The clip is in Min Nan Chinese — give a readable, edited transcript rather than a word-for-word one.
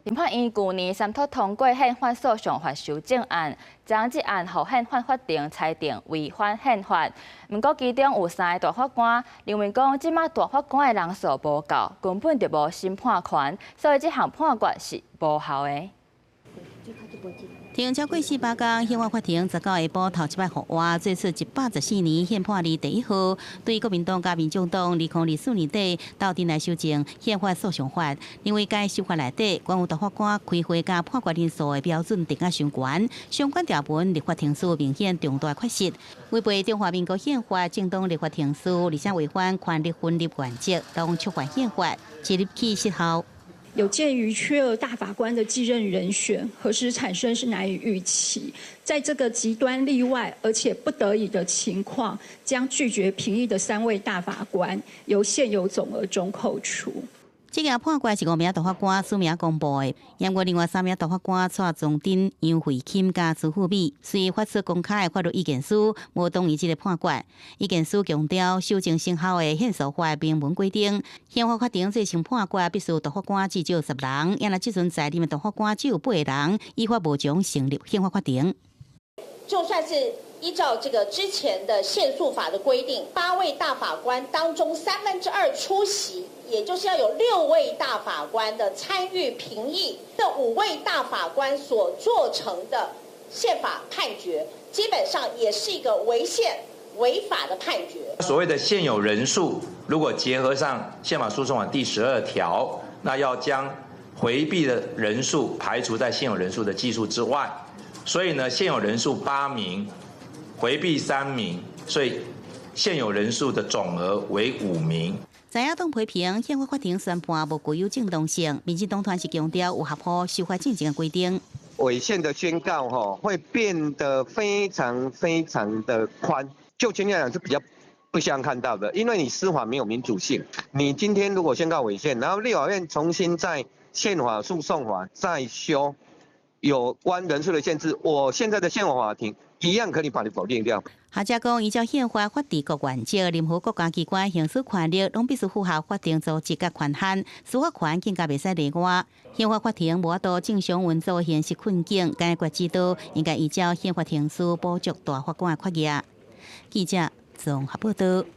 立法院舊年三讀通過憲法訴訟法修正案，將這案予憲法法庭裁定違反憲法。毋過其中有三个大法官認為講，這馬大法官的人數無夠，根本就無審判權，所以這項判決是無效的。停超過400工，憲法法庭19下晡頭一擺復活，做出114年憲判例第一號，對國民黨佮民眾黨2024年底鬥陣來修正憲法訴訟法，認為該修法內底關於大法官開會佮判決人數的標準定甲傷懸，相關條文立法程序明顯重大缺失，違背中華民國憲法正當立法程序，而且違反權力分立原則，攏觸犯憲法，即日起失效。有鑑於缺額大法官的繼任人選何時產生是難以預期，在這個極端例外而且不得已的情況，將拒絕評議的三位大法官由現有總額中扣除。這個判決是五名大法官署名公布的，不過另外三名大法官蔡宗珍、楊惠欽佮朱富美，隨發出公開的法律意見書，無同意這個判決。意見書強調，修正生效的憲訴法明文規定，憲法法庭做成判決必須大法官至少10人，抑若這陣在任的大法官只有八人，依法無從成立憲法法庭。就算是依照這個之前的憲訴法的規定，八位大法官當中2/3出席，也就是要有六位大法官的參與評議，這五位大法官所做成的憲法判決，基本上也是一個違憲違法的判決。所謂的現有人數，如果結合上憲法訴訟法第12條，那要將迴避的人數排除在現有人數的計數之外。所以呢，現有人數八名，迴避三名，所以現有人數的總額為五名。在野黨批評憲法法庭宣判無具有正當性，民進黨團是強調有合乎修法進程的規定。違憲的宣告，吼，會變得非常非常的寬，就今天來講是比較不想看到的，因為你司法沒有民主性。你今天如果宣告違憲，然後立法院重新在憲法訴訟法再修有關人數的限制，我現在的憲法法庭一樣可以把你否定掉。學者講，依照憲法法治國原則，任何國家機關行使權力，攏必須符合法定組織佮權限，司法權更加袂使例外。憲法法庭無法度正常運作現實困境，解決之道應該依照憲法程序補足大法官的缺額。記者綜合報道。